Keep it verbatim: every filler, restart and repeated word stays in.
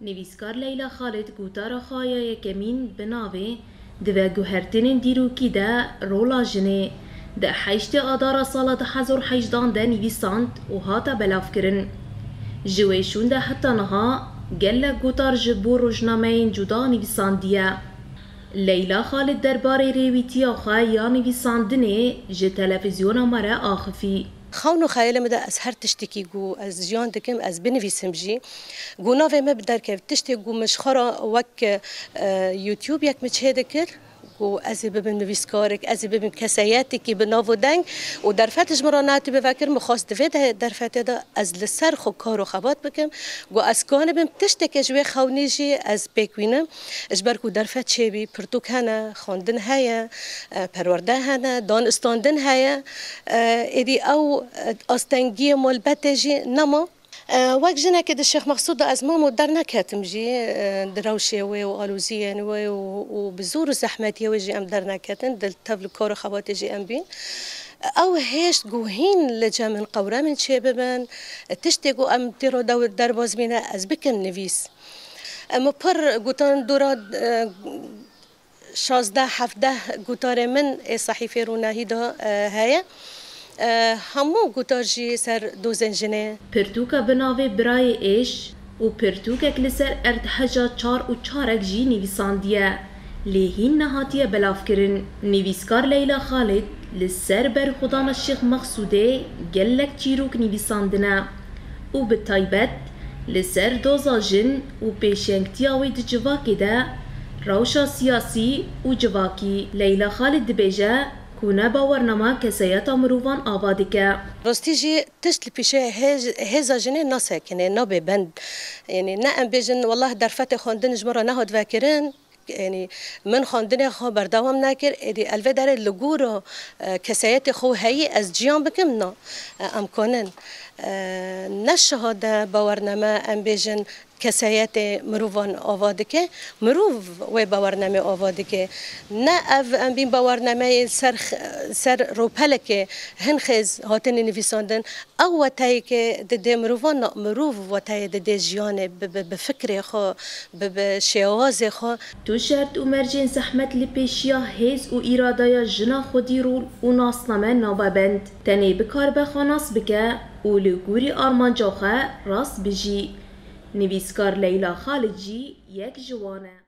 Nivîskar Leyla Xalid gotara xwe ya yekemîn bi navê Di veguhertinên dîrokî de rola jinê di heştê Adara sala du hezar û hejdan de nivîsand û hate belavkirin. Ji wê şûnde heta niha gelek gotar ji bo rojnameyên cuda nivîsandiye. Leyla Xalid derbarê rêwîtiya xwe ya nivîsandinê ji televîzyona me re axifî. Xewn û xeyalê min de ez her tiştekî ku ez jiyan dikim, ez binivîsim jî. Ku navê min bi derkevt, tiştê ku min ji xwe re wek, e, YouTube yek min çêdikir, ku ez ê bibim nivîskarek, ez ê bibim keseyetekî bi nav û deng û derfet ji min re nehatî bivekir, min xwest di vê de-, derfetê de ez li ser xwe kar û xebat bikim. Ku ez kanibim tişteke ji wê xewnî jî ez pêk wînim. Ji ber ku derfet çêbî, pirtûk hene, xwendin heye, e, perwerde hene, danistandin heye. E, êdî ew, e, astengiyê malbetê jî nema. E, wek jinekê di Şêx Mexsûd de ez mam û derneketim jî, e, di rewşê wê û aloziyên wê û, û bi zor û zehmetiyê wê jî em derneketin, di tev li kar û xebatê jî em bîn. Ew hêşt ku hîn li cem min qewremên çêbibin, tiştê ku em tê re dew-, derbas bîne, ez bikim nivîs. Em pir gotan dora, e, şazdeh hevdeh gotarê min ê sehîfê rûnahî de, e, heye. E, hemû gotar jî ser dozên jinê. Pirtûka bi navê Birayê Êş û pirtûkek li ser erdheja çar û çarek jî nivîsandiye, lê hîn nehatiye belavkirin. Nivîskar Leyla Xalid li ser berxwedana Şêx Mexsûdê gelek çîrok nivîsandine û bi taybet li ser doza jin û pêşengtiya wê di civakê de, rewşa siyasî û civakî. Leyla Xalid dibêje ku ne bawernama kesayeta mirovan ava dike. Rastî jî tişt li pîşe hêz-, hêza jinê nasekine, nabe bend. Yanî ne em bêjin, wellah derfetê xwendin ji min re nehat vekirin. Yanî min xwendinê xwe berdewam nekir, êdî elvê derê li gora, e, kesayetê xwe heyî ez ciyan bikim, na, e, em kanin. E, ne şahade bawername em bêjin kesayetê mirovan ava dike, mirov wê bawernamê ava dike. Ne ev em bîn bawernameyê ser x-, ser ropelekê hin xêz hatine nivîsandin. Ew weteyeke dide mirovan, na mirov weteyê dide jiyanê bi, bi, bi fikrê xwe, bi, bi şêwazê xwe. Tu şert û mercên zehmet li pêşiya hêz û îradeya jina xwedî rûn û nasname nabe bend. Tenê bikaribe xwe nas bike û li gorî armanca xwe rast bijî. Nivîskar Leyla Xalid jî yek ji wan e.